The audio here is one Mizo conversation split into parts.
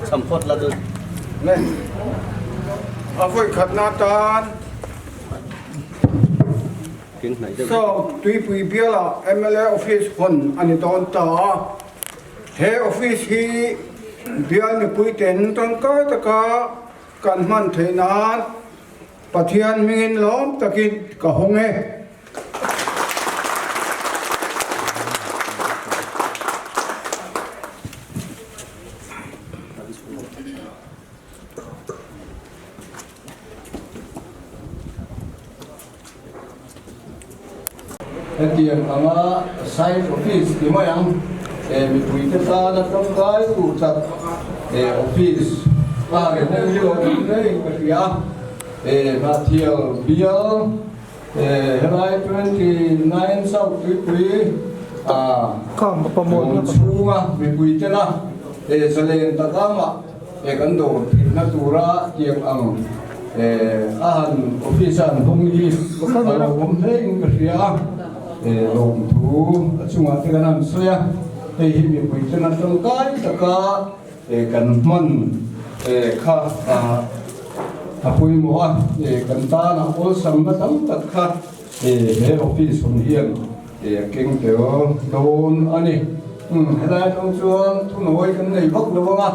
Cham phawt la dun. Ne. A vawi khatna atan South Tuipui bialah mla office hawn a ni dawn ta a. He office hi bial mipuiten tangkai taka kan hman theih nan Pathian hmingin lawm takin ka hawng e. Hetiang anga Science Office ti mai ang, mipuite tana tangkai tur tlat office a han hawng hi lo awm ngeiin ka hria. Hnahthial bial helai 29 South Tuipui awm chhunga mipuitena zalen taka mah kan dawr theihna tura tiang ang a han office a han hawng hi a lo awm hle in ka hria a, lawmthu a chungah te kan han sawi a, hei hi mipui ten a tangkai taka kan hman kha a pawimawh a, kan tana awlsamna tam tak kha he office awm hian a keng tel dawn a ni. Helai atang chuan thunawi kan nei vak lo ang a,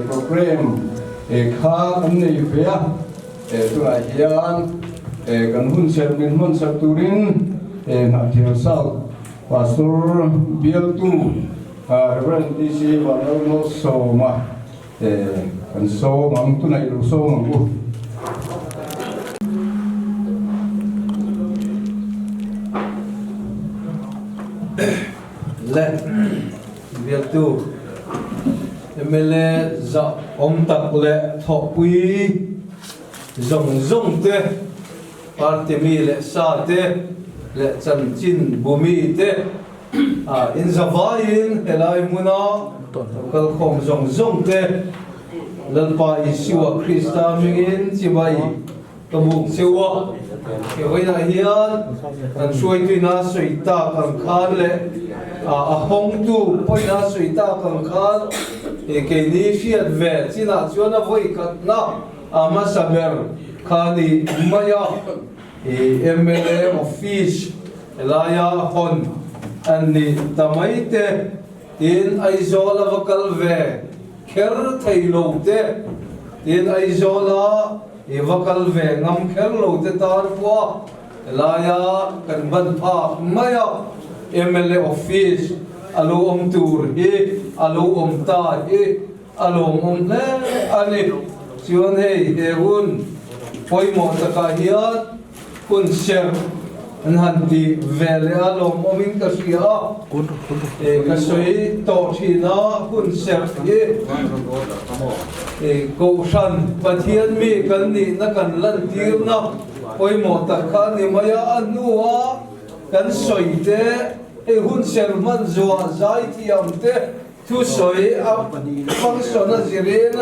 program kha kan nei ve a, tunah hian kan hun serh min hman sak turin Hnahthial South Pastor bialtu Rev. DC Vanlalmalsawma Kan sawm ang, tunah i lo sawm ang u. Le bialtu mla zah awm tak leh thawhpui zawng zawng te, party mi leh sa te leh chanchin bu mi te, In zavaiin helai hmuna kalkhawm zawng zawng te Lalpa Isua Krista hmingin chibai ka buk cheu a. He vawiinah hian kan hruaituina sawi tak ang khan leh a hawngtu pawina sawi tak ang khan keini hriat ve chinah chuan a vawi khatna a hmasa ber kha ni mai a. Mla office helaia hawn an ni ta mai te, tin Aizawl a va kal ve kher thei lo te, tin Aizawl a i va kal ve ngam kher lo te tan pawh helaia kan ban phak mai a, mla office a lo awm tur hi a lo awm ta hi A lawmawm hle a ni. Chuan hei he hun pawimawh takah hian hun serh an han ti ve leh a, lawmawmin ka hria a. Ka sawi tawh thin a, hun serh hi Kohhran Pathian mi kan nihna kan lantirna pawimawh tak kha a ni mai a, a hnua kan sawi te, hei hun serh hman zuah zaithiam te, Thusawi a function a zirin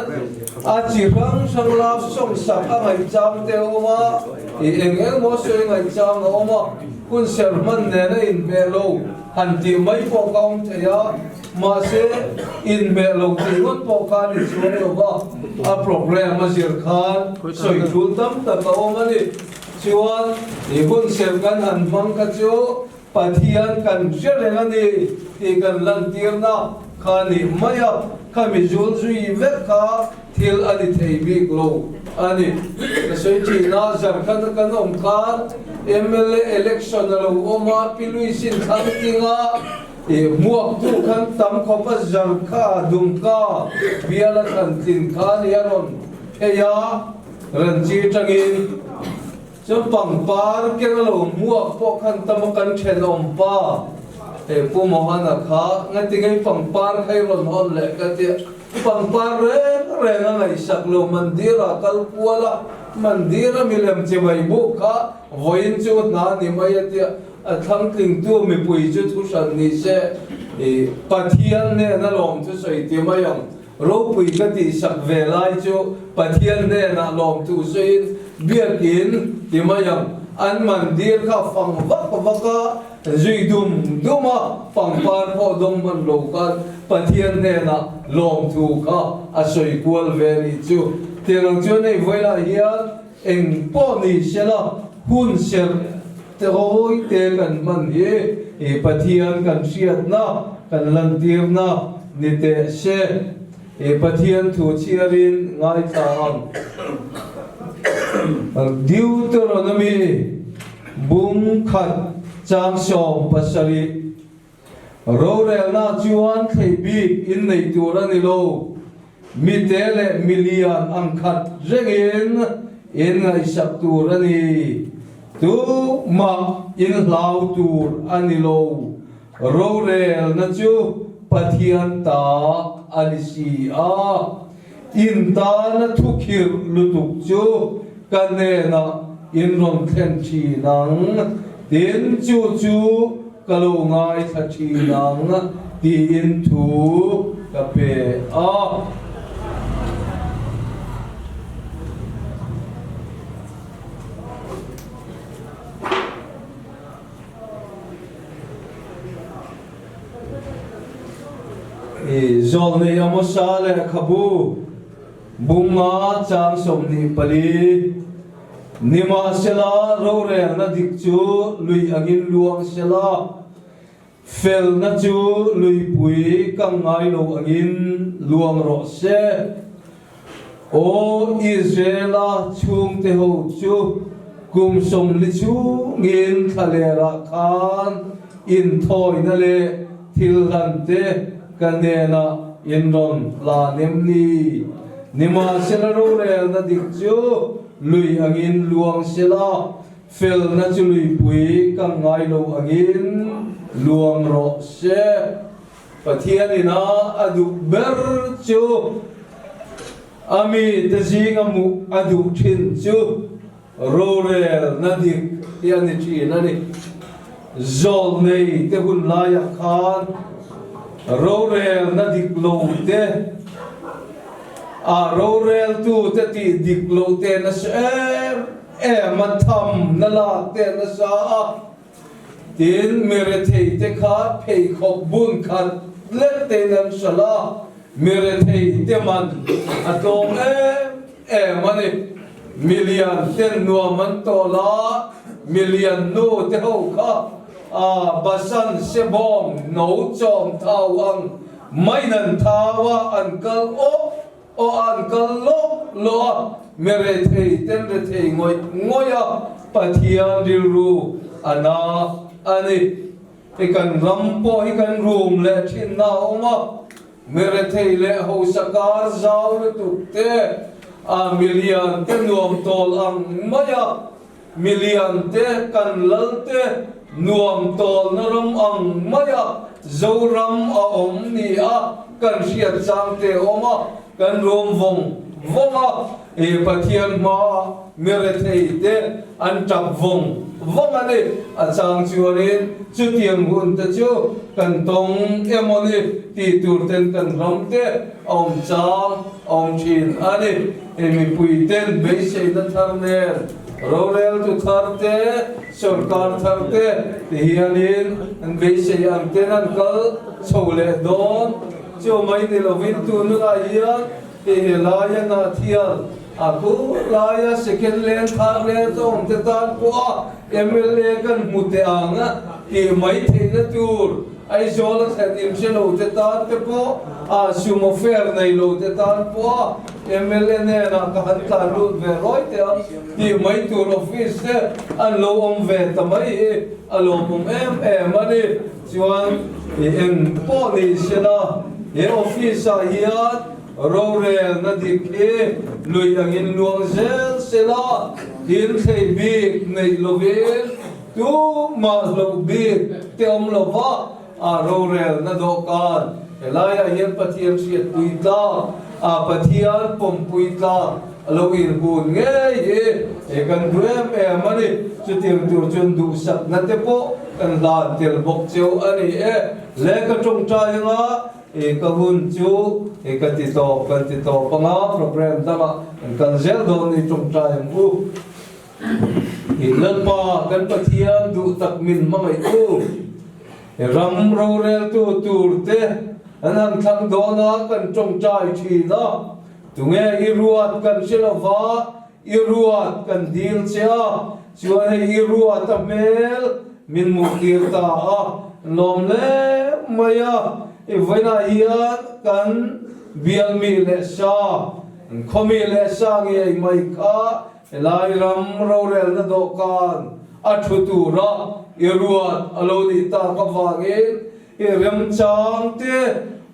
a chi hrang hrang love song sak a ngaihchang te a awm a, i eng eng maw sawi ngaihchang a awm a, hun ser hman nen a inhmeh lo han tih mai pawh ka awm thei a, mahse inhmeh lo tih ngawt pawh kha a ni chuang lo va, a program a zir khan sawi tul tam tak a awm a ni. Chuan i hun ser kan han hmang kha chu Pathian kan hre reng a ni tih kan lantirna kha a nih mai a, khami zul zui vek kha thil a ni thei bik lo a ni. Ka sawi thin a, Jharkhand kan awm khan mla election a lo awm a, Pi Luisin thlang tinga ih hmuaktu khan tam khawp a Jharkha Dumka bial a thlan tlin kha a ni a rawn phei a, Ranchi tangin. Chuan pangpar keng a lo hmuak pawh khan tam a kan thenawm pa he Pu Mohana kha ngati ngei pangpar kha i rawn hawn leh ka tia pangpar reng reng a ngaihsak lo mandir ah kal kual a mandir a milem chi mai buk kha vawiin chu hna ni mai a tia a thlangtlingtu mipui chu thu hran ni se i Pathian nen a lawm thusawi ti mai ang. Ropui ka tihsak ve lai chu Pathian hnenah lawmthu sawiin biakin ti mai ang. An mandir kha fang vak vak a, zui dum dum a, pangpar pawh dawng hman lo khan Pathian hnenah lawmthu kha a sawi kual ve a nih chu. Tiang ang chuan hei vawilah hian eng pawh ni sela hun serh tawi te kan hman hi i Pathian kan hriatna kan lantirna ni teh se. I Pathian thu chhiarin ngaithla ang. Deuteronomy bung khat chang 17. Rorelna chuan thlei bik in nei tur a ni lo. Mite leh milian ang khat rengin in ngaihsak tur a ni. Tumah in hlau tur a ni lo. Rorelna chu Pathian ta a ni si a. In tana thukhirh lutuk chu ka hnenah in rawn thlen thin ang, tin chu chu ka lo ngaithla thin ang tiin thu ka pe a. Zawlnei Amosa lehkhabu bunga chang 24, Nimahsela rorelna dik chu lui angin luang sela, felna chu luipui kang ngai lo angin luang rawh se. Aw Israela chhungte ho chu kum 40 chungin thlalerah khan inthawina leh thil hlante ka hnenah in rawn hlan em ni? Nimahsela rorelna dik chu lui angin luang sela, felna chu luipui kang ngai lo angin luang rawh se. Pathian ina a duh ber chu a mite zinga hmuh a duh thin chu rorelna dik hi a ni thin a ni. Zawlnei te hun laiah khan rorelna dik lo te, a roreltu te tih dik loh te nasa em em a, thamna lak te nasa a. Tin, mi retheite kha pheikhawk bun khat lek tein an hralh a, mi retheite man a tlawm em em a ni. Mi lian ten nuam an tawl a, mi lian nu te ho kha a basan sebawm no chawm thau ang maiin an thau a, an kal awk Aw an kal lawk lawh a, mi rethei ten rethei ngawih ngawih a, Pathian rilru a na a ni. I kan ram pawh hi kan rum leh thinna a awm a, mi rethei leh hausa kar zau lutuk te, a milian te nuam tawl ang mai a, Milian te, kan lal te, nuam tawlna ram ang maia Zoram a awm ni a kan hriat chang te awm a, kan rum vawng vawng a, he Pathian hmaah mi rethei te an tap vawng vawng a ni. A chang chuanin chutiang hun te chu kan tawng emaw ni tih tur ten kan ram te a awm chang a awm thin a ni. Hei mipui ten beiseina thar nen roreltu thar te, sorkar thar te ti hianin an beisei ang ten an kal chho leh dawn. Chu mai ni lovin tunah hian hei he laia Hnahthial a khu laia second lane thar lane te awm te tan pawha mla kan hmu teh ang tih mai theihna tur Aizawl a thlen inhre lo te tan te pawh a sumo fare nei lo te tan pawh a mla hnenah ka han tlan lut ve rawi teh a tih mai tur office te an lo awm ve ta mai hi a lawmawm em em a ni. Chuan i eng pawh ni sela he office ah hian rorelna dik hi lui angin luang zel sela thil thlei bik neih lovin Tumah hlauh bik te awm lo va, a rorelna dawhkan helaiah hian Pathian hriatpui tlak, a Pathian pawmpui tlak a lo inhun ngei hi he kan duh em em a ni. Chutiang tur chuan duhsakna te pawh kan hlan tel bawk cheu a ni e. Le ka tawngtai anga e ka hun chu e ka ti tawp kan ti tawp anga program dangah kan kal zel dawn ni tawngtai ang u. I Lalpa kan Pathian duh tak min hmangaih u. I ram roreltu tur te, An han thlang dawn a, kan tawngtai thin a. Tunge i ruat kan hre lo va, i ruat kan dil che a, chuan hei i ruat a hmel min hmuh tir ta a, lawm hle mai a. I vawiinah hian kan bial mi leh sa, an khaw mi leh sa ngei mai kha Helai ram rorelna dawhkan a thu tura i ruat a lo nih tak avangin i remchang te,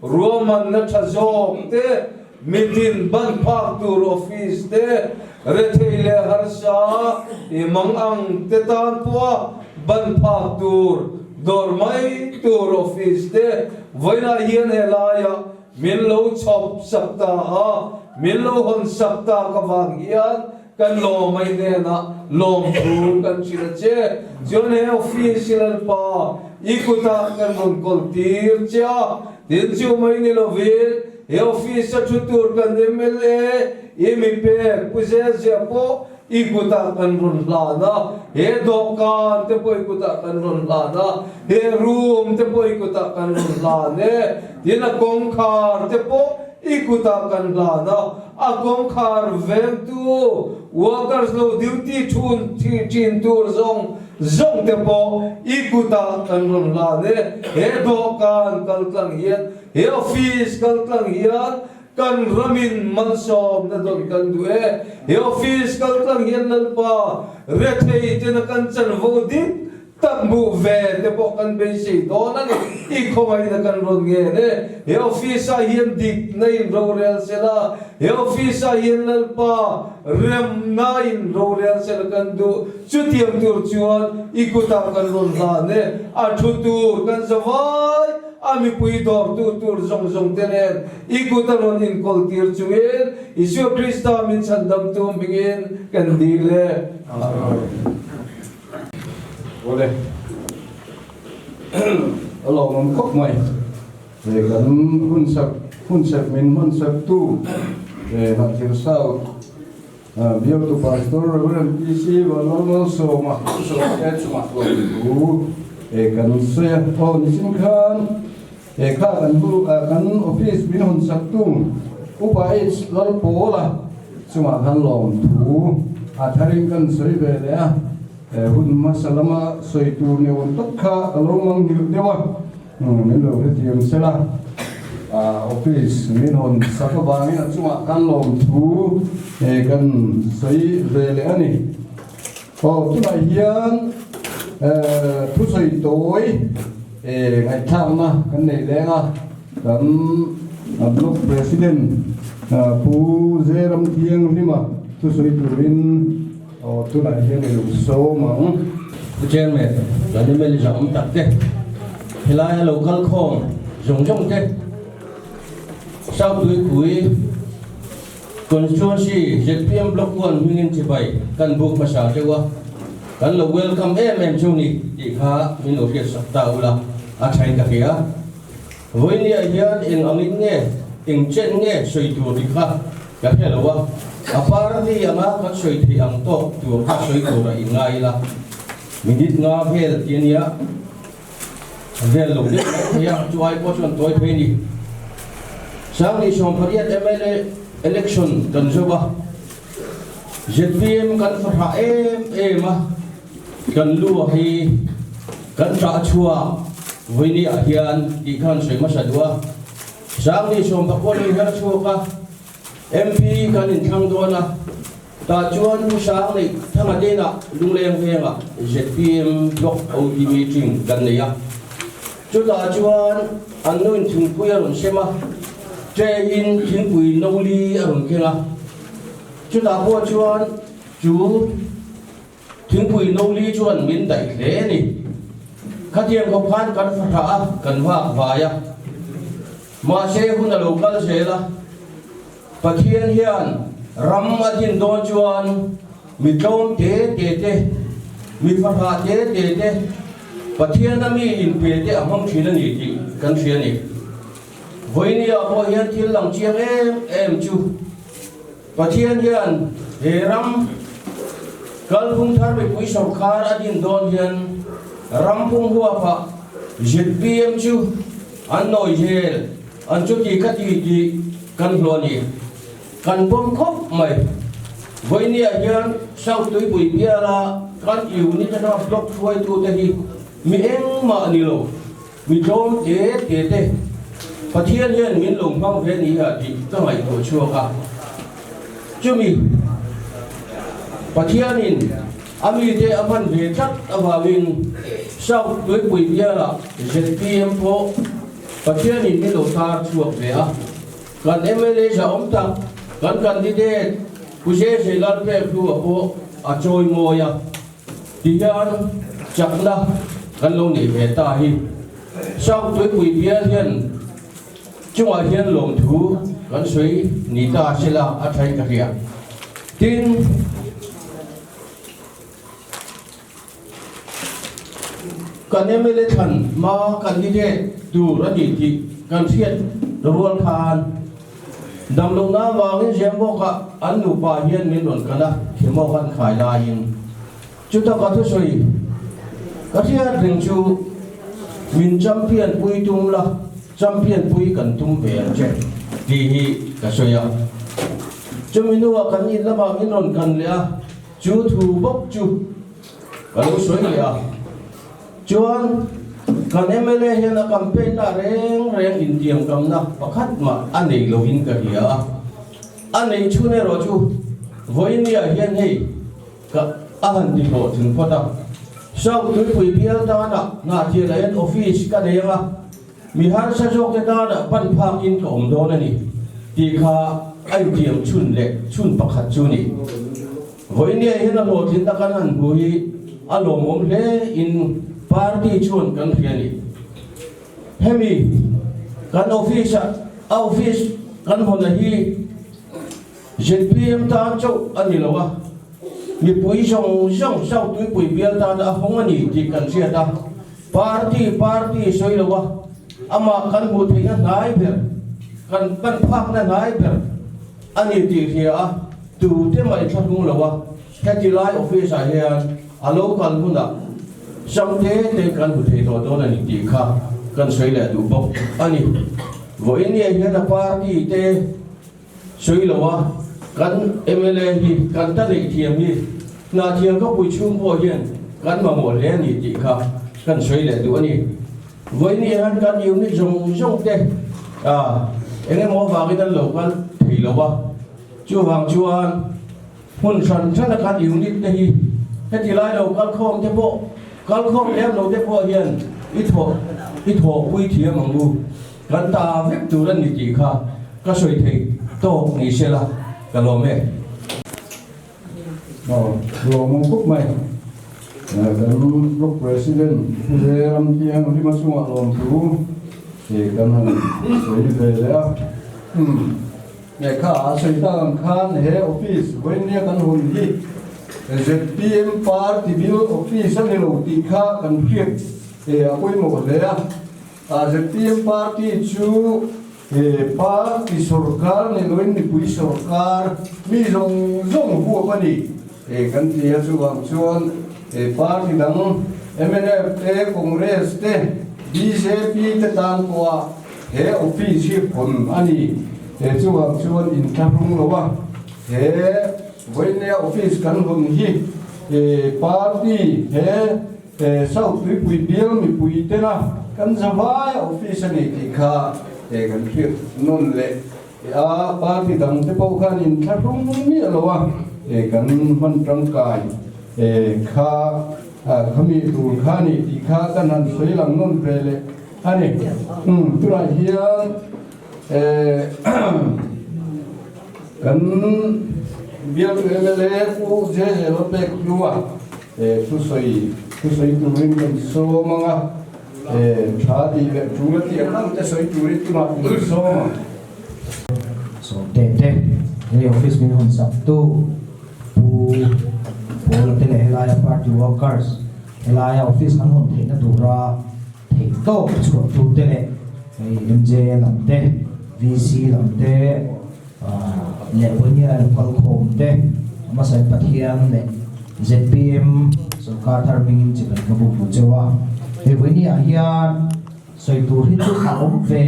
ruahmanna tha zawk te, mitin ban phak tur office te, rethei leh harsa i mang ang te tan pawha ban phak tur dawr mai tur office te vawiinah hian helaiah Min lo chhawp sak ta a, min lo hawn sak tak avang hian kan lawm ai hnenah lawmthu kan hrilh a che. Chuan he office hi Lalpa i kutah kan rawn kawl tir che a, tin chu mai ni lovin he office a thu tur kan mla i mi pek Pu Zelzia pawh I kutah kan rawn hlan a, he dawhkan te pawh i kutah kan rawn hlan a, he room te pawh i kutah kan rawn hlan e, tin a kawngkhar te pawh i kutah kan hlan a, a kawngkhar vengtu workers lo duty thun thin tur zawng zawng te pawh i kutah kan rawn hlan e, he dawhkan kal tlang hian, he office kal tlang hian Kan ramin malsawmna dawn kan duh e. He office kal tlang hian Lalpa rethei tena kan chanvo dik tak hmuh ve te pawh kan beisei dawn a ni. I khawngaihna kan rawn ngen e. He office ah hian dikna in rorel sela, he office ah hian Lalpa remna in rorel sela kan duh. Chutiang tur chuan i kutah kan rawn hlan e. A thu tur kan za vai. A mipui dawrtu tur zawng zawng te nen i kut a rawn inkawl tir chungin Isua Krista min chhandamtu hmingin kan dil e. Amen. Awle a lawmawm khawp mai he kan hunsak hunsak min hmansak tu Hnahthir South Biaktu Pastor Rev. PC Vanlalmalsawma sawmte chungah lawmthu kan sawi a. Aw nichin khan he kha kan hu kan office min hawn saktu Upa H Lalpawla chungah khan lawmthu a tharin kan sawi ve leh a. Hun hmasa lama sawi tur ni awm tak kha ka lo mangnghilh deuh a. Min lo hrethiam sela, office min hawn sak avangin a chungah kan lawmthu kan sawi ve leh a ni. Aw tunah hian thusawi tawi ngaihthlakna kan nei leng a, kan Block President Pu Zeramthianghlima thusawi turin Aw tunah hian i lo sawm ang. Pu Chairman, kan mla zah awm tak te, helaia lo kal khawm zawng zawng te, South Tuipui Constituency zpm Block 1 hmingin chibai kan buk hmasa deuh a, kan lo welcome em em chu ni tih kha min lo hriat sak ta ula a thain ka hria. Vawinia hian eng angin nge, eng chen nge sawi tur tih kha ka hre lo a, a party anga kan sawi theih ang tawk tur kha sawi tur a inngai ila, minute nga vel ti a nia, vel lo deuh mai thei a, chu ai pawh chuan tawi phei a ni. Sangni 18 mla election kan zo a, zpm kan fahrah em em a, Kan lu a hi kan ṭah chhuak vawiini ah hian tih khan sawi hmasa duh a, Sangni 19 hi her chhuak a, MP kan inthlang dawn a, tah chuan Pu Sangneih Thanga te inah Lungleng vengah zpm Block OT meeting kan nei a, chutah chuan an nuin thingpui a rawn sem a, tray in thingpui no li a rawn keng a, chutah pawh chuan chu Thingpui no li chuan min daih hle a ni. Khatiang khawp khan kan fahrah a, kan vak vai a. Mahse hun a lo kal zel a, Pathian hian ram a din dawn chuan mi tlawm te te te, mi fahrah te te te, Pathiana mi inpe te a hmang thin a ni tih kan hria a ni. Vawinia pawh hian thil lang chiang em em chu Pathian hian he ram kalphung thar mipui sawrkar a din dawn hian ram pum huapah zpm chu an nawi zel. an chuti khati tih kan hlawh a ni. Kan pawm khawp mai. Vawinia hian South Tuipui biala kan unit atanga block hruaitute hi mi engmah ni lo, mi tlawm te te te Pathian hian min lo hmang ve ni a tih ka ngaihtuah chhuak a. Chumi Pathianin a mite a hman ve tlat avangin South Tuipui biala zpm pawh Pathianin min lo tar chhuak ve a. Kan mla zahawm tak, kan candidate Pu Zeze Lalpekhlua pawh a chawi mawi a, tihian chakna kan lo neih ve ta hi. South Tuipui bial hian chungah hian lawmthu kan sawi ni ta sela a thain ka hria. Tin, Kan mla thlan hma candidate tur a ni tih kan hriat rual khan damlohna avangin Ziambawkah an nupa hian min rawn kal a, Khemaw kan khai laiin chuta ka thusawi ka hriat reng chu min champion pui tum la, champion pui kan tum ve ang che tih hi ka sawi a. Chumi hnuah kan in lamah min rawn kan leh a, chu thu bawk chu Ka lo sawi leh a, chuan kan mla hian a campaign na reng reng intiamkamna pakhat mah a nei lovin ka hria a, a nei chhun erawh chu vawinia hian hei ka a han ti hlawh thin phawt a, South Tuipui bial tana Hnahtialah hian office ka nei anga mi harsa zawkte tana pan phakin ka awm dawn a ni tih kha a intiam chhun leh chhun pakhat chu a ni. Vawinia hian a hlawhtlinna kan han hmu hi a lawmawm hle in party chuan kan hria a ni. Hemi kan office ah a office kan hawn a hi zpm tan chauh a ni lo a, mipui zawng zawng South Tuipui bial tan a hawng a ni tih kan hriat a, party party sawi lo a, amah kan hmuh theihna hnai ber, kan pan phakna hnai ber a ni tih hria a. Tute mah i thlahlung lo a, heti lai office ah hian a lo kal hunah sam te te kan hmu thei tawh dawn a ni tih kha kan sawi leh duh bawk a ni. Vawiin hian a party te sawi lo a, kan mla hi kan ta neih thiam hi Hnahthial khawpui chhung pawh hian kan mamawh hle a ni tih kha kan sawi leh duh a ni. Vawiin hian kan unit zawng zawng te eng emaw avangin an lo kal thei lo a, Chuvang chuan hmun hran hran a khan unit te hi heti lai lo kal khawm te pawh kal khawm lem lo te pawh hian i thawh i thawhpui thiam ang u, kan ta vek tur a ni tih kha ka sawi thei tawk ni se la ka lawm e. Aw, lawmawm khawp mai. Kan Block President Pu Ramthiang Hlima chungah lawmthu kan han sawi ve leh a. Lehkha a sawi tak ang khan he office vawinia kan hawn hi zpm party bil office a ni lo tih kha kan hriat a pawimawh hle a. Zpm party chu party sorkar ni loin mipui sorkar mi zawng zawng huap a ni kan ti a, chuvang chuan party dang mnf te, Congress te, bjp te tan pawha He office hi hawn a ni. He chungah chuan inthlahrung lo a, he Vawinia office kan hawn hi party he South Tuipui bial mipui tena kan zavaia office a ni tih kha kan hriat nawn leh a, party dang te pawh khan inthlahrung miah lo a kan hman tangkai kha khami tur kha a ni tih kha kan han sawi lang nawn ve leh. A ni. Umm tunah hian eh kan bialtu mla Pu Jeje Lopek hnua eh thusawi thusawi turin kan sawm ang a, eh tha tih leh tul a tih ang ang te sawi turin tunah kan sawm ang. Sawmte te, hei office min hawn sak tu Pu Paul te leh helaia party workers helaia office kan hawn theihna tura theih tawp chhuah tu te leh hei MJ lam te, VC lam te leh Pawimia lo kal khawm te hmasa in Pathian leh zpm sorkar thar hmingin chi kan ka buk duh cheu a. Hei Pawimia hian sawi tur hi chu a awm ve.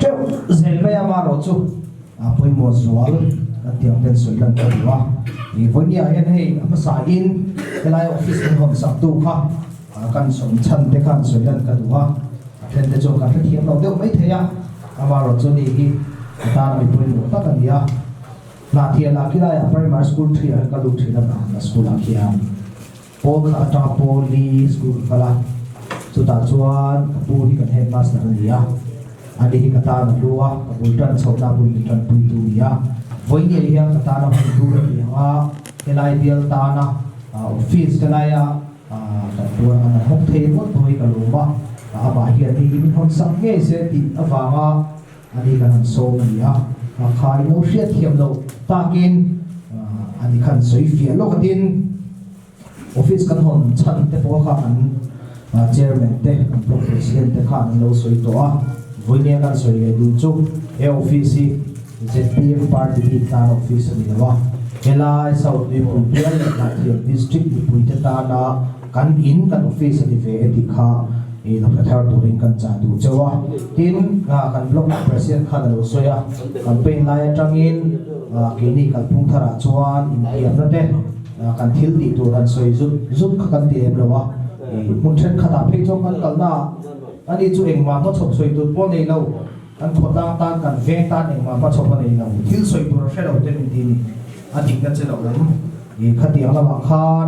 Teuh zel mai a amaherawh chu a pawimawh zual kan tih ang ten sawi lan ka duh a. Ih vawinia hian hei a hmasa in helai office kan hawn sak tu kha kan sawm chhan te khan sawi lan ka duh a. A then te chuan kan hrethiam lo deuh mai thei a, amaherawh chu ni hi a tan a mi pawimawh tak a ni a. Hnahtial ah khilai ah primary school ṭhi ah hian ka lut ṭhin a Hnahna school ah khian. Pawl khat atanga pawl li school ka kal a, chutah chuan ka pu hi kan headmaster a ni a, ani hi ka tan a hlu a, ka bul tan chhohna bul min tanpuitu a ni a, vawiin hian ka tana hun hlu ka ti ang a, helai bial tana office ka laia kan tuar ang an hawng thei ringawt pawh hi ka lawm a, amah hian hei hi min hawn sak ngei se tih avanga Ani kan han sawm a ni a, kha i lo hriat thiam loh takin ani khan sawi fiah lawk atin office kan hawn chhan te pawh kha kan chairman te kan block president te khan an lo sawi tawh a, vawinia kan sawi leh dun chu he office hi zpm party bik tan office a ni lo a, helai South Tuipui bial leh Hnahthial district mipuite tana Kan in kan office a ni ve e tih kha i lo hre thar turin kan chah duh cheu a. Tin, kan block president khan a lo sawi a, campaign lai atangin keini kalphung tharah chuan intiamna te kan thil tih tur han sawi zut zut kha kan ti em lo a. Hmun thenkhatah phei chuan kan kalna ah ani chu engmah hmachhawp sawi tur pawh nei lo, kan khawtlang tan kan veng tan engmah hmachhawp a nei lo, thil sawi tur a hre lo te min ti ni. A dikna che lo awm. I khatiang lamah khan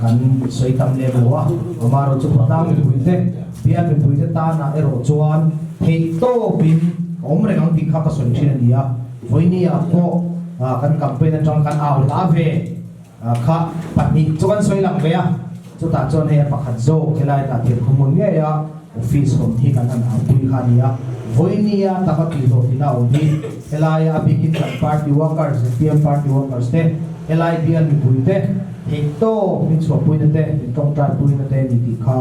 kan sawi tam lem lo a, amaherawhchu khawtlang mipuite, bial mipuite tanah erawh chuan theih tawpin ka awm reng ang tih kha ka sawi thin a ni a. Vawinia pawh kan campaign atang kan au hla ve kha pahnih chu kan sawi lang ve a, chutah chuan hei a pakhat zawk helai dah thil khawhmun ngei a office awm hi kan han aupui kha a ni a. Vawinia taka tihhlawhtlina awm hi helaia a bikin kan party workers, zpm party workers te, helai bial mipui te theihtawp min chhuahpuina te, min tawngtaipuina te a ni tih kha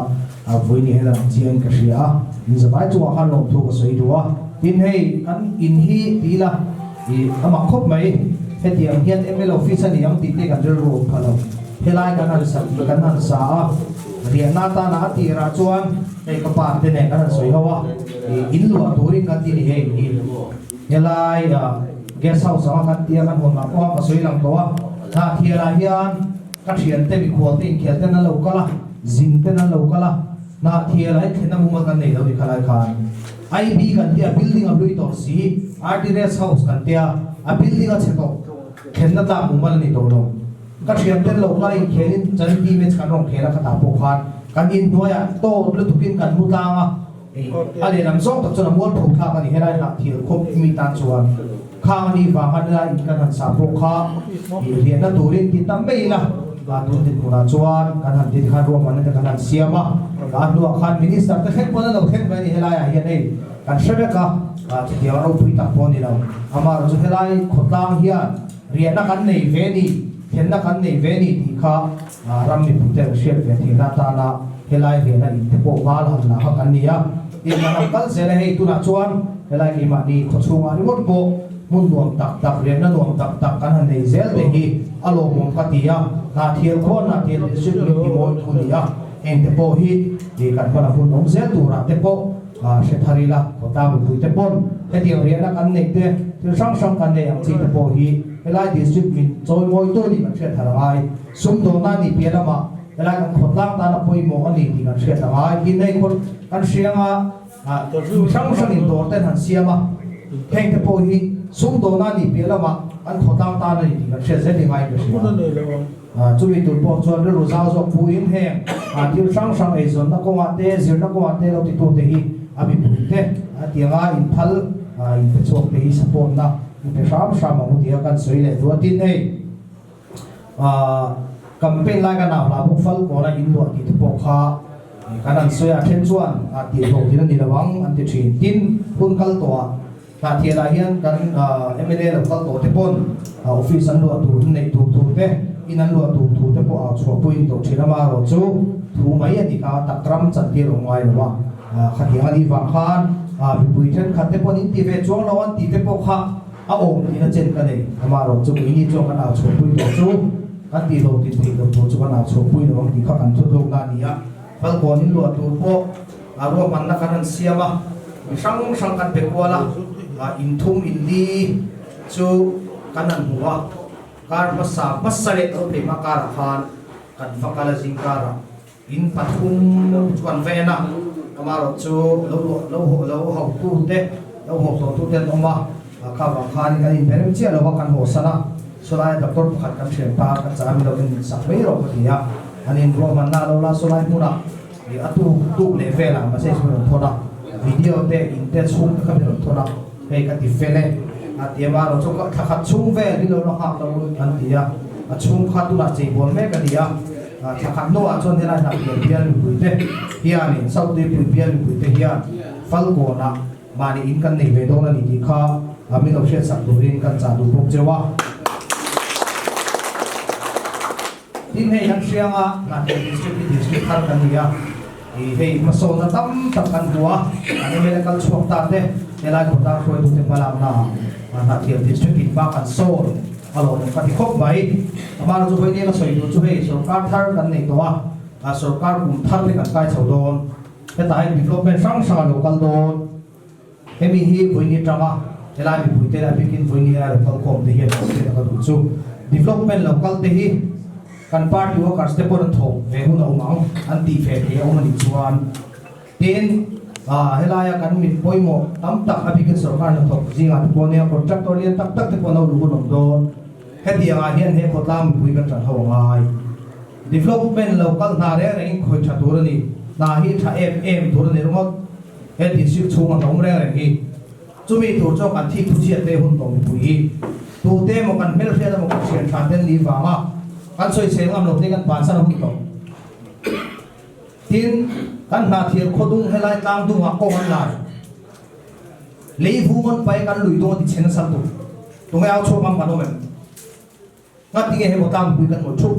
vawiini hela ang chiangin ka hria a. Min zavai chungah khan lawmthu ka sawi duh a. Tin hei kan in hi ti ila ih a mak khawp mai. Hetiang hian mla office a ni ang tih te kan rilru awm pha lo. Helai kan han sa kan han sa a, riahna atana a tirah chuan hei ka pa te nen kan han sawi ho a, ih in luah turin kan ti ni hei hi helai guest house anga kan tia kan hawn ah pawh a ka sawi lang tawh a, Hnahthialah hian ka thiante mikhual te inkhel ten an lo kal a, zin ten an lo kal a, Hnahthialah hi thlenna mumal kan nei lo ni khalai khan IB kan tia building a hlui tawh si, RT rest house kan tia a building a chhe tawh thlenna tlak mumal a ni tawh lo. Ka thianten lo kal inkhelin charity match kan rawn khel a khatah pawh khan kan inhnuaiah tawt lutukin kan mu tlang a, a lehlam zawng tak chuan a mualpho thlak a ni helai hlak thil khawp mi tan chuan khang a nih vang a nilai in kan han sah pawh kha ih riahna turin ti tam mai ila tun dinhmunah chuan kan han ti khan ruahmanna te kan han siam a, a hnuah khan minister te thleng pawn an lo thleng ve a ni helaiah hian hei kan hre vek a, chutiang a ropui tak pawh a ni lo amaherawh chu helai khawtlang hian Riahna kan nei ve ni, thlenna kan nei ve ni tih kha ram mipuite an hriat ve theihna atana helai riahna in te pawh hma la han la kha kan ni a. Tin, kan han kal zel a, hei tunah chuan helai keimahni khawchhungah ringawt pawh hmun nuam tak tak, riahna nuam tak tak kan han nei zel te hi a lawmawm ka ti a. Hnahthial khuan Hnahthial District min ti mawi thu ni a, heng te pawh hi kan hmala hmun awm zel turah te pawh Hre thar ila, khawtlang mipuite pawn hetiang riahna kan neih te, thil hrang hrang kan nei ang chi te pawh hi helai district min chawimawitu nih kan hriat thar a ngai. Sumdawnna nih piah lamah helai kan khawtlang tana pawimawh a ni tih kan hriat a ngai. Tin hei khaw kan hrianga mi hrang hrang in dawr ten han siam a, heng te pawh hi sumdawnna nih piah lamah kan khawtlang tan a ni tih kan hriat zel hi ngaiin ka hria. Chumi tur pawh chuan rilru zau zawk puiin heng thil hrang hrang eizawnna kawngah te, zirna kawngah te lo titute hi a mipui te a tianga inphal inpe chhuak te hi support na inpe hram hram ang u tia kan sawi leh duh a. Tin hei campaign lai kan au hla bawk fal kawna inluah tih te pawh kha kan han sawi a, then chuan tihhlawh tin a ni lo ang an ti thin. Tin hun kal tawhah Hnahthialah hian kan mla lo kal tawh te pawn office an luah tur an neih tur thu te, in an luah tur thu te pawh a chhuahpui ni tawh thin a, amaherawh chu thu mai a ni kha takram chantir awm ngai lo a, khatiang a nih vang khan mipui thenkhat te pawn in ti ve chuang lo an tih te pawh kha a awm tihna chen ka nei, amaherawh chu keini chuan kan au chhuahpui tawh chu kan tih lo tin theih lo tur chu kan au chhuahpui lo ang tih kha kan thutlukna a ni a, Falkawn in luah tur pawh ruahmanna kan han siam a. Mi hrang hrang kan pe kual a, in thum in li chu kan han hmu a, kar hmasa hmasa leh lo phei hma karah khan kan va kal a zingkarah in pathum chu kan va en a, amaherawh chu lo luah lo haw lo hautu te lo haw tawh tu te an awm a, kha vang khanin kan inbe rem chiah lo a kan hawsan a, sawlai doctor pakhat kan thian pa kan chah a mi lo in sak mai rawh ka ti a, an inruahmanna a lo la sawlai hmunah. Ih a tuk tuk leh velah message min rawn thawn a, video te in te chhung te kha min rawn thawn a, hei ka ti fel e a ti a, amaherawh chu thla khat chhung vel hi lo la nghak lo an ti a, a chhung kha tunah cheibawl mek a ni a, thla khat hnuah chuan helai hnah bial bial mipui te hianin South Tuipui bial mipui te hian Falkawnah mahni in kan nei ve dawn a ni tih kha min lo hriatsak turin kan chah duh bawk cheu a. Tin hei kan hriang a, Hnahthial District hi District thar kan ni a, ih hei hmasawnna tam tak kan hmu a, an mla kal chhuak ta te, helai khawtlang hruaitute hmalakna ah Hnahthial District in hma kan sawn a lawmawm ka ti khawp mai. Amah chu vawiin a sawi tur chu hei sorkar thar kan nei tawh a, sorkar kum thar te kan kai chho dawn, hetah hian development hrang hrang a lo kal dawn. Hemi hi vawiin atanga helai mipuite leh a bikin vawiin helai lo kalkhawm te hian kan hriat a ka duh chu development lo kal te hi kan party workers te pawh an thawk ve hun a awm ang an tih ve thei a awm a nih chuan tin helaia kan mit pawimawh tam tak a bikin sorkar hnathawk zingah te pawh nia contractor lian tak tak te pawh an lo luh hun awm dawn hetiang ah hian he khawtlang mipui kan tan ho a ngai. Development lo kal hna reng rengin khawi tha tur a ni hna hi tha em em tur a ni ringawt. He district chhunga hnawm reng reng hi chumi tur chuan kan thik thu chhiat te hun tawh mipui hi tute emaw kan hmelhriat emaw kan thian tha ten ni vanga kan sawisel ngam lo te kan bansan a hun tawh. Tin, kan hnahthial khawdung helai tlang dungah kawng an lai. Lei vung an pai kan lui dung a ti chhe nasa lutuk. Tunge au chhuak ngam kan awm em? Ngati nge hemaw tlang mipui kan ngawih thup?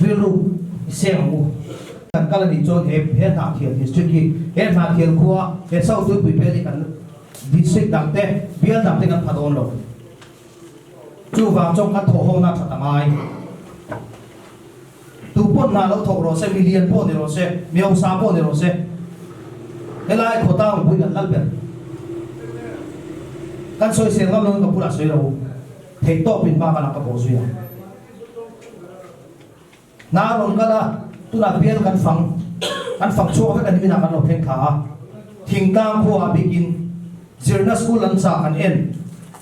Rilru i seng ang u. Kan kal a nih chuan he he Hnahthial District hi he Hnahthial khua he South Tuipui bial hi kan District dang te bial dang te kan pha dawn lo. Chuvang chuan kan thawhhawna that a ngai. Tu pawn hna lo thawk rawh se, mi lian pawh ni rawh se, mi hausa pawh ni rawh se, helai khawtlang mipui kan lal ber. Kan sawisel ngam loin ka bulah sawi lo u, theihtawpin hma ka lak ka bawh zui ang. Hna a rawn kal a, tunah bial kan fang, kan fang chhuak vek a ni minah kan lo thleng thla a, thingtlang khua ah bikin zirna school an chah kan en,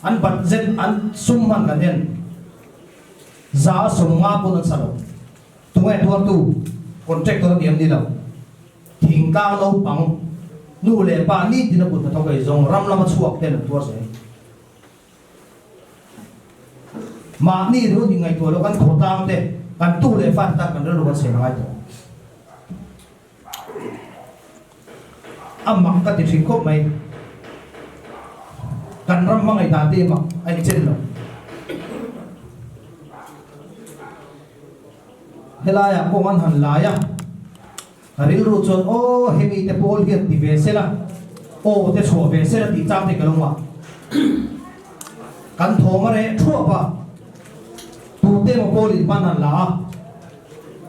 an budget an sum hman kan en. Za a 50 pawn an sa lo. Tunge tuartu contractor a ni em ni lo. Thingtlang naupang nu leh pa nitin a kut hnathawk ei zawng ram lama chhuak ten an tuar zel. Mahni rilru nih ngaihtuah lo kan khawtlang te kan tu leh fa te tan kan rilru kan siam a ngai tawh. A mak ka ti thin khawp mai. Kan ram hmangaih dan te hi mak a inchen lo. Helaiah kawng an han lai a, ka rilru chuan aw hemi te pawl hian ti ve sela, aw te chhuah ve sela tih chang te ka lo ngah. Kan thawm a reh thuap a, tute emaw pawl in hman han la a.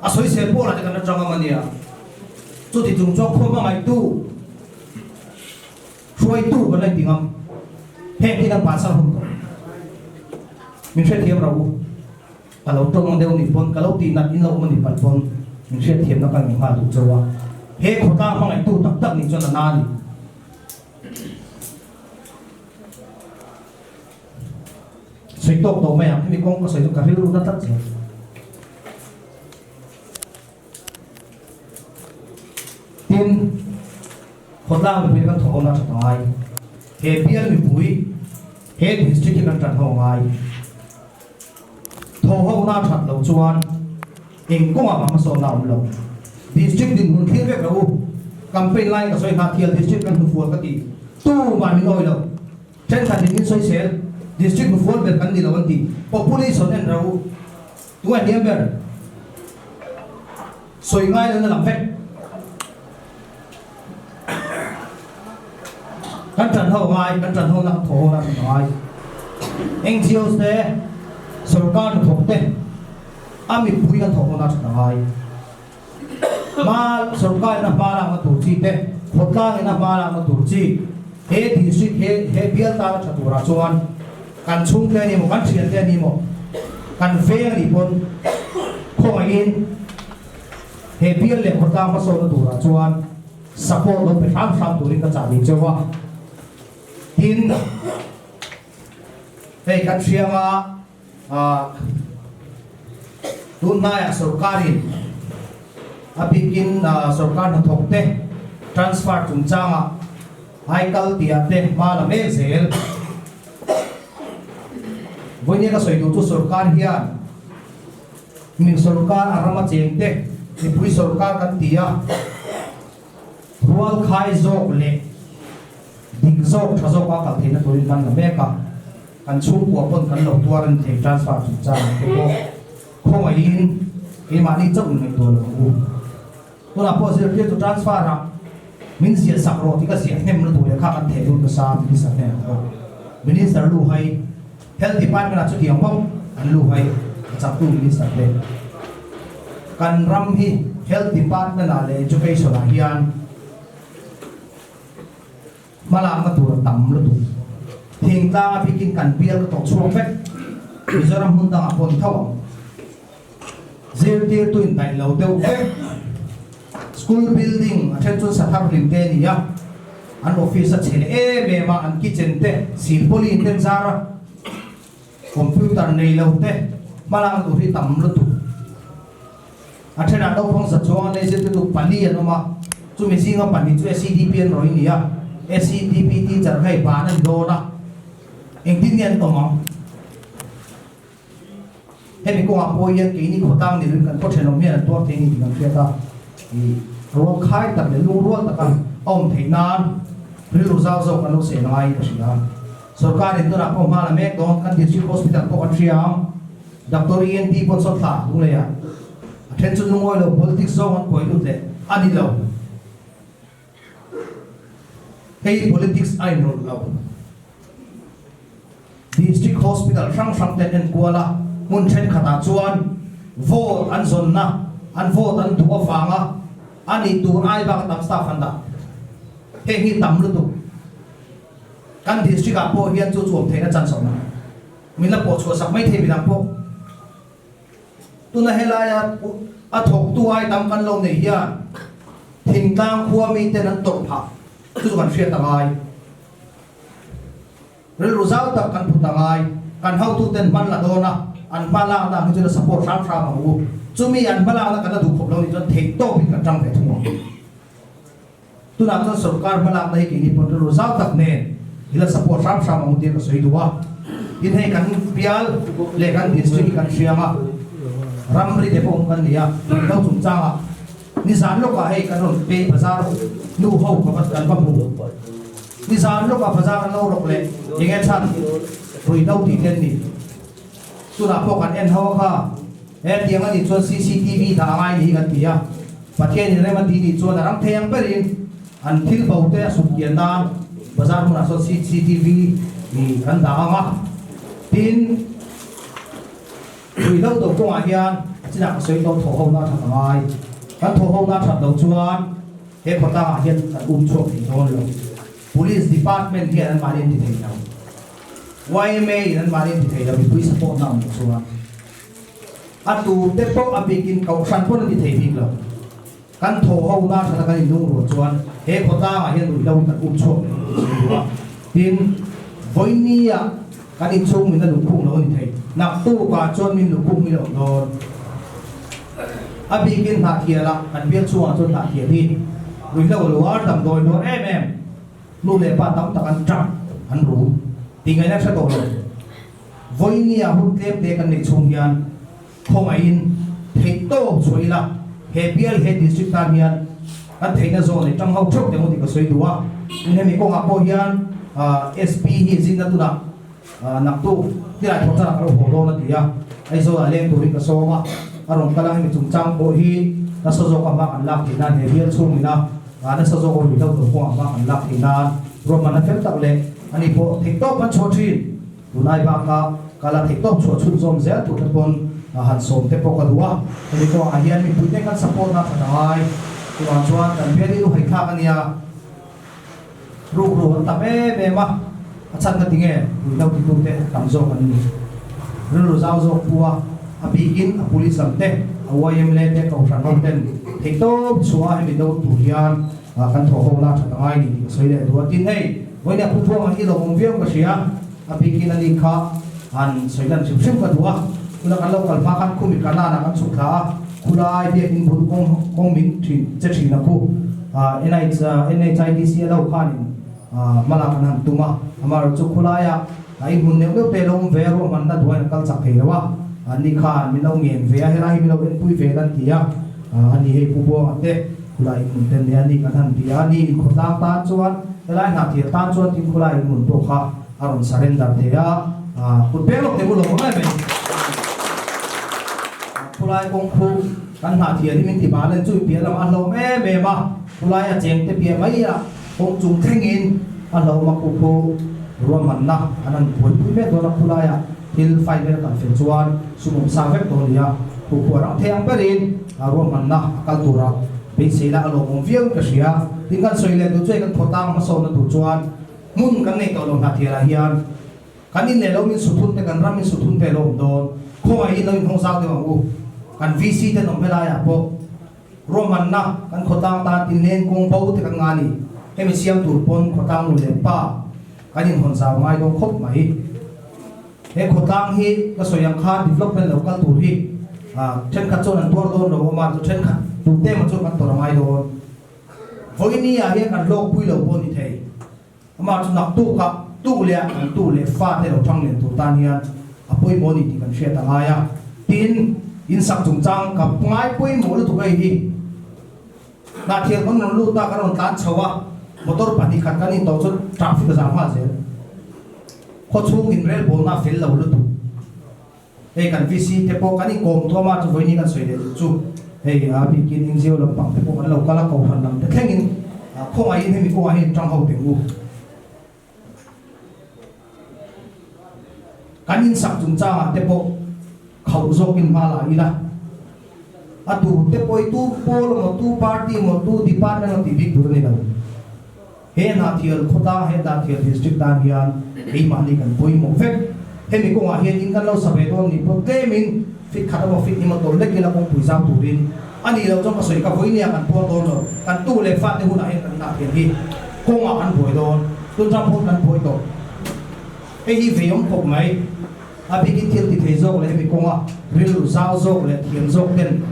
A sawisel pawh lah te kan la tang am a nia. Chuti chung chuan khua hmangaihtu, hruaitu kan la inti ngam. Heng hi kan pasal hun tawh. Min hrethiam rau u. Ka lo tawng deuh ni pawn, ka lo tih nat in lo awm a ni palh pawn min hriatthiamna ka ngei nghal duh chauh a. He khawtlang hmangaihtu tak tak nih chuan a na a ni. Sawi tawk tawh mai ang, hemi kawng ka sawi chu ka rilru na tlat zel. Tin, khawtlang mipui kan thawh ho na that a ngai. He bial mipui, he district hi kan tan ho a ngai. Thawh ho na that loh chuan eng kawngah mah hmasawnna a awm lo. District dinhmun thlir vek lo u. Campaign lai ka sawi Hnahthial district kan hnufual ka ti. Tumah min awi lo. Thenkhat in in sawisel, District hnufual ber kan ni lo an ti. Population en rau u. Tunge hniam ber? Sawi ngai lo na lang vek. Kan tan ho ngai, kan tan ho na, kan thawh ho na kan ngai. NGOs te, sorkar hnathawk te. A mipui kan thawh hawn a that a ngai. Hma sorkar in a hma lakna tur chi te, khawtlang in a hma lakna tur chi, he district he he bial tan a tha turah chuan kan chhungte a ni maw, kan thiante a ni maw, kan veng a nih pawn khawngaihin he bial leh khawtlang hmasawnna turah chuan support lo pe hram hram turin ka chah duh cheu a. Tin, hei kan hrianga Tunhnaiah sorkarin a bikin sorkar hnathawkte transfer chungchangah aikal tihah te hma la mek zel. Vawinia ka sawi duh chu sorkar hian min sorkar a rama chengte mipui sorkar kan ti a, rualkhai zawk leh dik zawk tha zawka kal theihna turin hman la mek a. Kan chhungkua pawn kan lo tuar an thei transfer chungchang ang te pawh khawngaihin keimahni chauh in ngaihtuah lo ang u. Tunah pawh zirtirtu transfer ah min ziah sak rawh tih ka ziah hnem lutuk leh kha kan theh lut nasa minister hnenah pawh. Minister lu hai Health department ah chutiang bawk an lu hai a chaktu minister te. Kan ram hi Health department ah leh Education ah hian Hmalakna tur a tam lutuk. Thingtlang a bikin kan bial ka tawh chhuak vek. Mizoram hmun dangah pawh ni tho ang. Zirtirtu in daih lo deuh vek. School building a then chuan sathar hlim te a ni a, an office a chhe leh em em a, an kitchen te silpawlin te an zar a, computer nei lo te hmalakna tur hi tam lutuk. A thenah naupang za chuang an nei zirtirtu pali an awm a, chumi zinga pahnih chu SEDP an rawih ni a, SEDP teacher hei ban a ni dawn a, engtin nge an awm ang? Hemi kawngah pawh hian keini khawtlang ni loin kan khaw thenawm hian an tuar thei a ni tih kan hriat a, ih rualkhai tak leh lungrual taka a awm theih nan rilru zau zawk kan lo seh ngai ka hria. Sorkarin tunah pawh hma la mek dawn, kan District Hospital pawh kan hria ang. Doctor ENT pawh saw thla lunglei ah a then chu lungawi lo politics zawng an kuai lut leh a ni lo. Hei politics a inrawlh lo. District Hospital hrang hrang ten enkual a hmun thenkhat ah chuan vote an zawnna an vote an duh avanga a nih tur ai bak a tam staff an dah. Heng hi tam lutuk. Kan district ah pawh hian chu chu awm theihna chance a awm. Min la pawh chhuah sak mai thei midang pawh. Tuna helaia a thawktu ai tam kan lo neih hian thingtlang khua miten an tawrh phah chu chu kan hriat a ngai. Rilru zau tak kan phut a ngai. Kan hotuten hman la dawn a, an hma lakna ang hi chuan a support hram hram ang u. Chumi an hma lakna kan la duh khawp lo nih chuan theihtawpin kan tang ve thung ang. Tunah chuan sorkar hmalakna hi keini pawn rilru zau tak nen i la support hram hram ang u tia ka sawi duh a. Tin hei kan bial leh kan district hi kan hriang a, ramri te pawh awm kan ni a, ruihhlo chungchangah nizan lawkah hei kan rawn pay bazar nu ho ka va kan va hmu. Nizan lawkah bazar an lo rawk leh enge chhan ruihhlo tih te an ni. Tunah pawh kan en ho a kha. He tiang a nih chuan cctv dah a ngai ni hi kan ti a, Pathianin rem a ti nih chuan a ram thei ang berin an thil bo te a sut kian nan bazar hmunah sawn cctv kan dah ang a, tin ruihhlo do kawngah hian a chinah ka sawi tawh thawh hona a that a ngai, kan thawh hona a that loh chuan he khawtlangah hian kan um chhuak thei dawn lo, Police Department hian anmahni an ti thei lo, yma in anmahni an ti thei lo mipui support na awm loh chuan. A tur te pawh a bikin kohhran pawn a ti thei bik lo. Kan thaw ho na thata kan inlungrual chuan he khawtlangah hian ruihhlo hi kan up chhuak leh ang tih sawi duh a. Tin, vawinia kan inchhung min la luhkhung lo a ni thei. Naktukah chuan min luhkhung hi la awm dawn. A bikin hnahthialah kan bial chhungah chuan hnahthial hi ruihhlo a luar damdawi luar em em. Nu leh pa tam tak an tap, an rum. Tih ngaihna hre tawh lo. Vawinia hun tlem te kan neih chhung hian khawngaihin theih tawp chhuah ila, he bial he district tan hian kan theihna zawn leh tang ho theuh teh ang tih ka sawi duh a. Tin hemi kawngah pawh hian SP hi zinna tunah naktuk tilai thawh chanah ka lo haw dawn a ti a, Aizawlah leng turin ka sawm a, a rawn kal a, hemi chungchang pawh hi nasa zawka hma kan lak theih nan he bial chhungina nasa zawka ruihhlo tur kawngah hma kan lak theih nan ruahmanna fel tak leh ani pawh theihtawp kan chhuah thin. Tunlai baka ka la theihtawp chhuah chhun zawm zel tur te pawn Han sawm te pawh ka duh a, hemi kawngah hian mipui te kan support na that a ngai. Chuvang chuan kan bial hi luhai thlak a nia, rukru an tam em em a, a chhan ka ti nge ruihhlo titu te tam zawk an ni. Rilru zau zawk pu a, a bikin a police lam te, a YMLA te, kohhran ho ten theihtawp chhuah a hemi do tur hian kan thawh ho la that a ngai ni tih ka sawi leh duh a. Tin hei, vawiin a pu Buanga hi lawmawm viau ka hria. A bikin a ni kha han sawi lan hrim hrim ka duh a, tuna kan lo kal hma khan khumi Kanaan ah kan chhuk thla a, khulai biakin bul kawng kawng min thin che thin a khu NHIDC a lo khanin hmala kan han tum a, amaherawhchu chu khulai ah a inhmun neuh neuh te lo awm ve a, ruahmanna duain a kal chak thei lo a, an ni khan min lo ngen ve a, helai hi min lo enpui ve lan ti a, a ni hei Pu Buanga te khulai inhmun te nia ni kan han bia a, ni inkhawtlang tan chuan helai hnahthial tan chuan tin khulai inhmun pawh kha a rawn surrender thei a, kut peng lawk teh u lo mai mai. Khulai kawng khu kan hnah thian hi min ti bal en chui piah lamah a hlawm em em a, khulai a cheng te piah mai a kawng chung thlengin a hlawm a, khu khu ruahmanna an han buaipui mek dawn a, khulaiah thil final kan fel chuan sum awm sa vek dawn a ni a, khu khu a rang thei ang berin ruahmanna a kal tura beiseina a lawmawm viau in ka hria. Tin kan sawi leh duh chu hei kan khawtlang hmasawnna tur chuan Hmun kan nei tawh lo hnahthial ah hian kan in leh lo min suthun te kan ram min suthun te lo awm dawn. Khawngaih in lo inhawng zau deuh ang u. Kan VC ten awm helai ah pawh ruahmanna kan khawtlang tan tin len kawng bo te kan nga ni. Hemi siam tur pawn khawtlang nu leh pa kan inhawn zau ngai dawn khawp mai. He khawtlang hi ka sawi ang khan development lo kal tur hi thenkhat chuan an tuar dawn lo awm a, chu thenkhat tute emaw chuan kan tawrh a ngai dawn. Vawinia hian kan hlawkpui lo pawh ni thei. Amah chu naktukah tu leh kan tu leh fate lo thang len tur tan hian a pawimawh a ni tih kan hriat a ngai a. Tin, insak chungchang ka ngai pawimawh lutuk hei hi. Hnahthial kan rawn lut a, kan rawn tlan chho a, motor 2 khat kan intawh chu traffic a zam nghal zel. Khawchhung inrelbawlna a fel lo lutuk. Hei kan VC te pawh kan inkawm tuam a, chu vawiin kan sawi leh duh chu hei a bikin NGO lampang te pawh kan lo kal a, kohhran lam te thlengin khawngaihin hemi kawngah hian tang ho teh u. Kan insak chungchangah te pawh khauh zawkin hma la ila, a tur te pawh hi tu pawl emaw, tu party emaw, tu department emaw tih bik tur a ni lo. He Hnahthial khawtlang, he Hnahthial District tan hian keimahni kan pawimawh vek. Hemi kawngah hian in kan lo sa ve dawn nih pawh tlemin fit khat emaw fit emaw tawl lek ila kawngpui zau turin a nih loh chuan ka sawi ka vawinia kan tuar dawn lo. Kan tu leh fate hunah hian kan Hnahthial hi kawngah kan buai dawn. Tun ram pawn kan buai tawh. Hei hi vei awm khawp mai. A bikin thil ti thei zawk leh hemi kawnga rilru zau zawk leh thiam zawk ten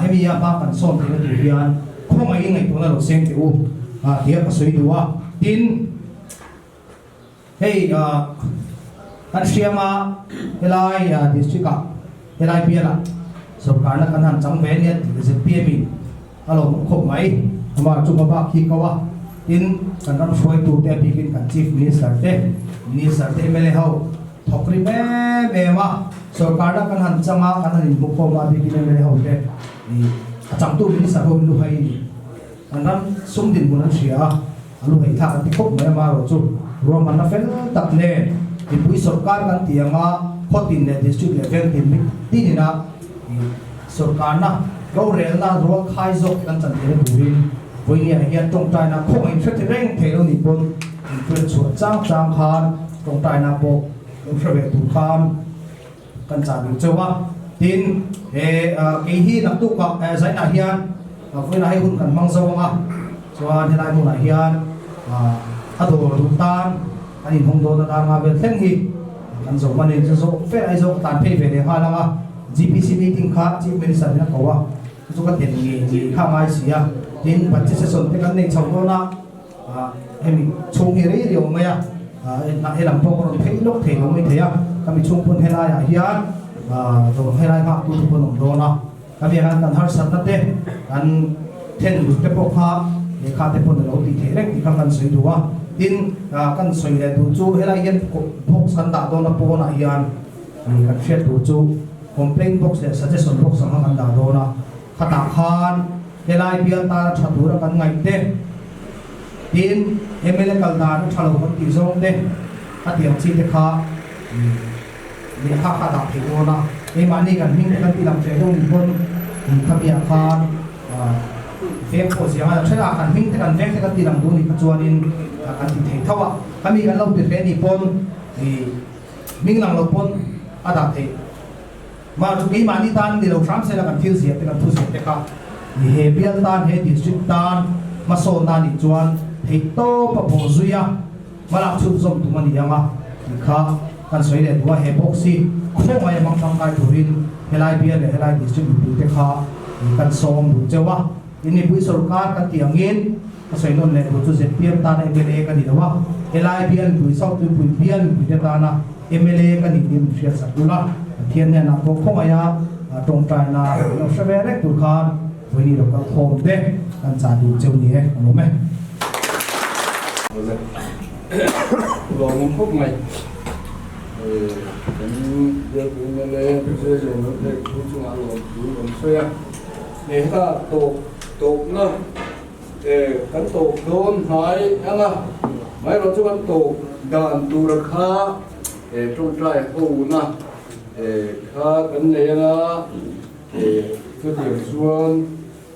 hemi a hma kan sawn theihna tur hian khawngaihin ngaihtuahna lo seng teh u tia ka sawi duh a. Tin, hei kan hrianga helai district ah helai bialah sorkarna kan han chang ve ania tih zpm in a lo hmuh khawp mai. Amah chu hmabak hi ko a, tin kan ram hruaitute a bikin kan Chief Minister te, Minister te mla ho thawk rim em em a, sorkarna kan han chang a, kan han inhmu khawm a, a bikin mla ho te ih a changtu Minister ho in lu hai a ni. Kan ram sum dinhmun an hria a, a lu hai thlak an ti khawp mai amaherawh chu ruahmanna fel tak nen mipui sorkar kan tih anga khawtin leh district leh vengtin mitinin a ih Sorkarna rorelna rual khai zawk kan chan theihna turin vawinia hian tawngtaina khawngaih hre thei reng thei lo nih pawn inhriat chhuah chang chang khan tawngtaina pawh lo hre ve tur khan kan chah duh chauh a. Tin, he kei hi naktukah zainah hian vawiinah hei hun kan hmang zo ang a, chuan helai hmunah hian a dawr duh tan kan inhawng dawn a dar nga vel thleng hi kan zo hman in chu zawh fel ai zawk ka tlan phei ve leh nghal ang a. GPC meeting kha Chief Minister in a ko a, chu chu ka ten ngei ngei kha a ngai si a, tin budget session te kan nei chho dawn a, hemi chhung hi rei riau mai a, helam pawh ka rawn phei lawk thei lo mai thei a, ka mi chhung pawn helaiah hian dawr helai nghak tu te pawn awm dawn a, ka mi hian kan harsatna te kan then lut te pawh kha lehkha te pawn a lo tih theih reng tih kha kan sawi duh a, tin kan sawi leh duh chu helai hian box kan dah dawn a pawnah hian. Kan hriat tur chu complaint box leh suggestion box ang kha kan dah dawn a, khatah khan helai bial tana tha tura kan ngaih te, tin mla kal dan a tha lo kan tih zawng te, a tiang chi te kha lehkha kha a dah theih dawn a. Keimahni kan hming te kan ti lang hreh deuh ni pawn khamiah khan veng pawh ziang a la then a, kan hming te kan veng te kan ti lang duh ni kha chuanin kan ti thei tho a. Khami kan lo ti hle ni pawn hming lang lo pawn a dah theih. Mah chu keimahni tan ni lo hram sela kan thil ziah te kan thu ziah te kha he bial tan he district tan hmasawnna nih chuan theih tawp a bawh zui a, hmalak chhunzawm tum a ni ang a tih kha kan sawi leh duh a, he box hi khawngaih a hmang tangkai turin helai bial leh helai district mipui te kha kan sawm duh cheu a, in mipui sorkar kan tih angin ka sawi nawn leh duh chu zpm tana mla ka ni lo a, helai bial mipui South Tuipui bial mipui te tana mla ka nih tiin min hriatsak dul a, Pathian hnenah pawh khawngaih a tawngtaina lo hre ve rek tur khan Vawiini lo kal khawm te kan chah duh cheu ni e, ka lawm e. Lawmawm khawp mai. Kan bialtu mla Vijay Lawmawm pek thu chungah lawm thu kan sawi a. Heta tawp tawpna kan tawp dawn hnai ang a, amaherawhchu chu kan tawp dan tura kha tawngtai hona kha kan nei ang a. Chutiang chuan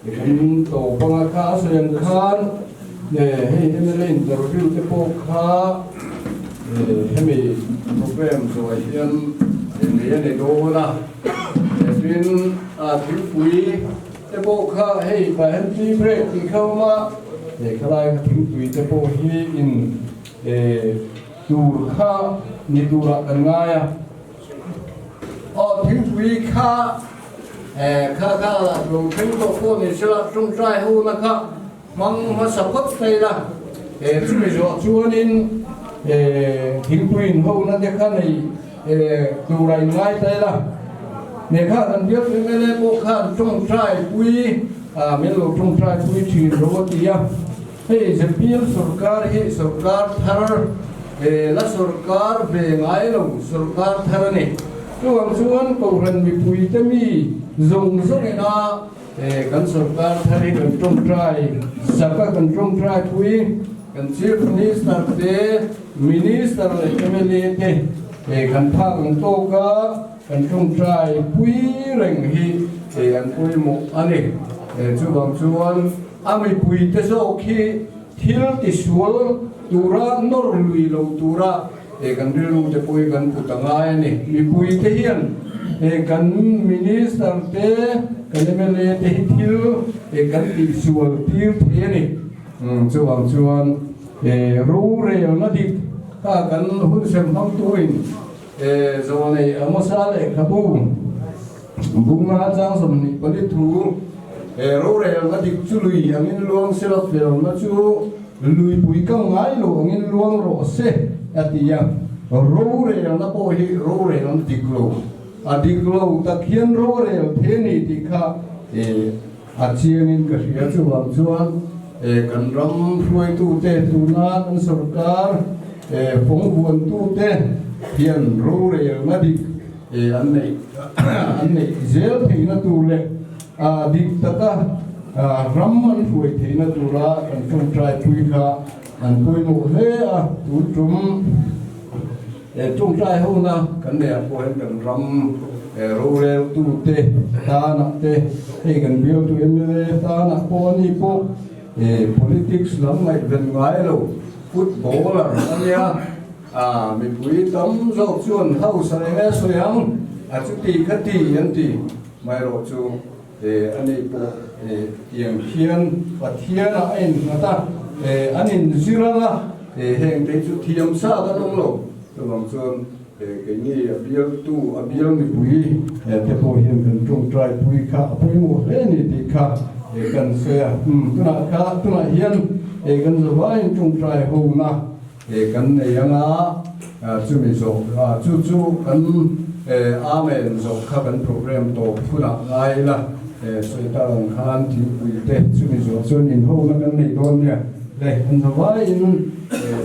kan tawp anga kha a sawi ang khan hei mla interview te pawh kha hemi program zawhah hian nei a ni dawn a, tin thingpui te pawh kha hei tah hian tea break tih kha a awm a, he khalai kha thingpui te pawh hi in tur kha ni turah kan ngai a. Aw thingpui kha kha kha lo thleng tawh pawh ni sela tawngtai ho na kha hmang hmasa phawt mai la, chumi zawh chuanin thingpui in ho na te kha nei tur a in ngai ta ila, ne kha kan biak mla pawh khan tawngtai pui min lo tawngtai pui thin ro a ti a. Hei zpm sorkar hi sorkar thar la sorkar ve ngai lo sorkar thar a ni. Chuvang chuan Kohhran mipuite mi zawng zawng ina kan sorkar thar hi kan tawngtai sak a, kan tawngtai pui. Kan Chief Minister te, Minister leh mla te kan phak ang tawk a, kan tawngtai pui reng hi an pawimawh a ni. Chuvang chuan. A mipuite zawk hi thil tisual tura nawr lui lo tura he kan rilru te pawh hi kan put a ngai a ni. Mipuite hian he kan Minister te, kan mla te hi thil he kan tihsual tir thei a ni. Chuvang chuan he rorelna dik kha kan hun sem hmangtuin he zawlnei Amosa lehkhabu, Bunga chang 24 thu, He rorelna dik chu lui angin luang se la felna chu luipui ka ngai lo angin luang rawh se, a ti a. Rorelna pawh hi rorelna dik lo, a dik lo tak hian rorel the ni tih kha a chiangin ka hria. Chuvang chuan kan ram hruaitute tuna kan sorkar fawngvuantute hian rorelna dik, an neih an neih zel theihna tur leh dik taka ram an hruai theihna tura kan tawngtai pui kha an pawimawh hle a, tun tum tawngtai hona kan neih ah pawh hian kan ram roreltute tanah te hei kan bialtu mla tanah pawh ani pawh politics lam ngaihven ngai lo footballer a nia. A mipui tam zawk chuan hausa eng e sawi ang, a chuti kha ti an ti. Maherawh chu he a nih pawh he tiang khian Pathianah a innghat a, he an inzir ang a, he heng te chu thiam sa kan awm lo. Chuvang chuan he keini a bialtu, a bial mipui te pawh hian kan tawngtai pui kha a pawimawh hle a ni tih kha he kan sawi a. Tunah kha, tunah hian he kan zavaiin tawngtai hona He kan nei ang a, chumi zawh chu chu kan Amen zawh kha kan program tawp hunah ngai ila, sawi tak ang khan thingpui te chumi zawh chuan inhawna kan nei dawn nia. Le, an zavaiin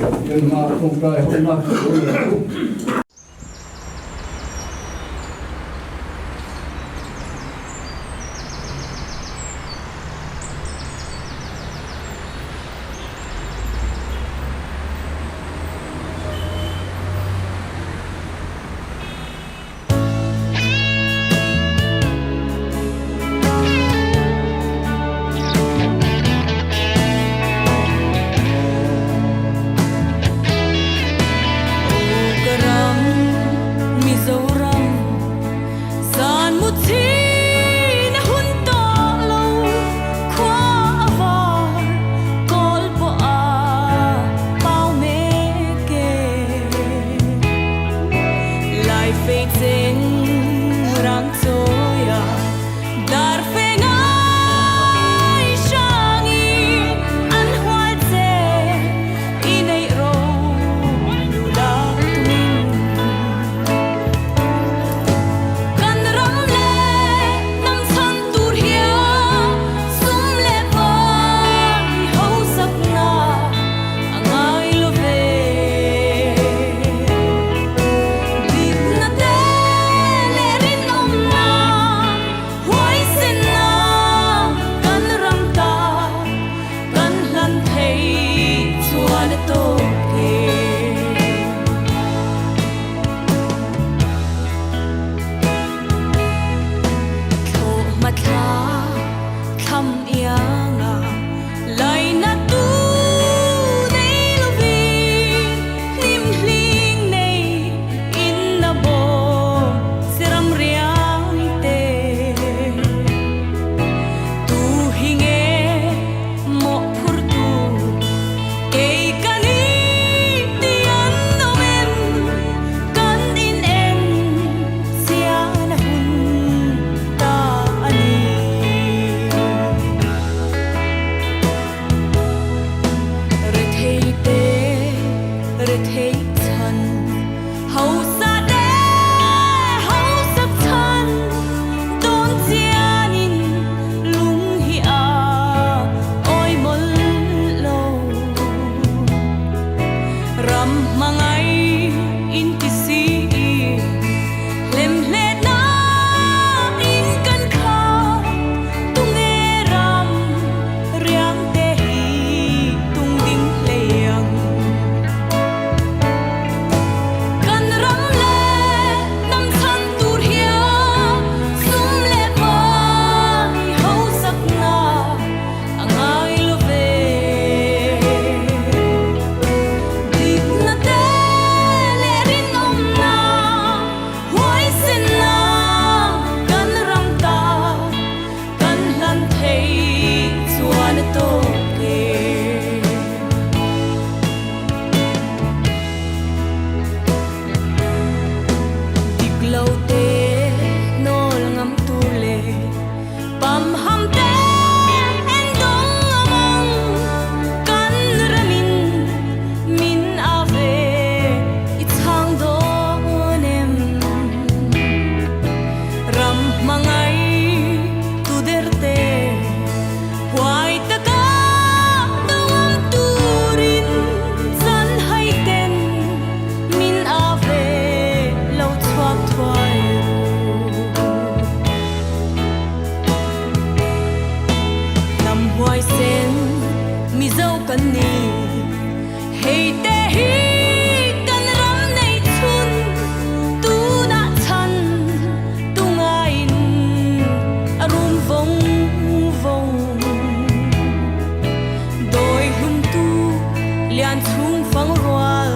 Pathian hma tawngtai hawna kan nei ang u. Mizo kan ni. Hei te hi kan ram nei chhun tunah chhan tungain a rum vawng vawng. Dawi hlumtu lian chhung fang rual.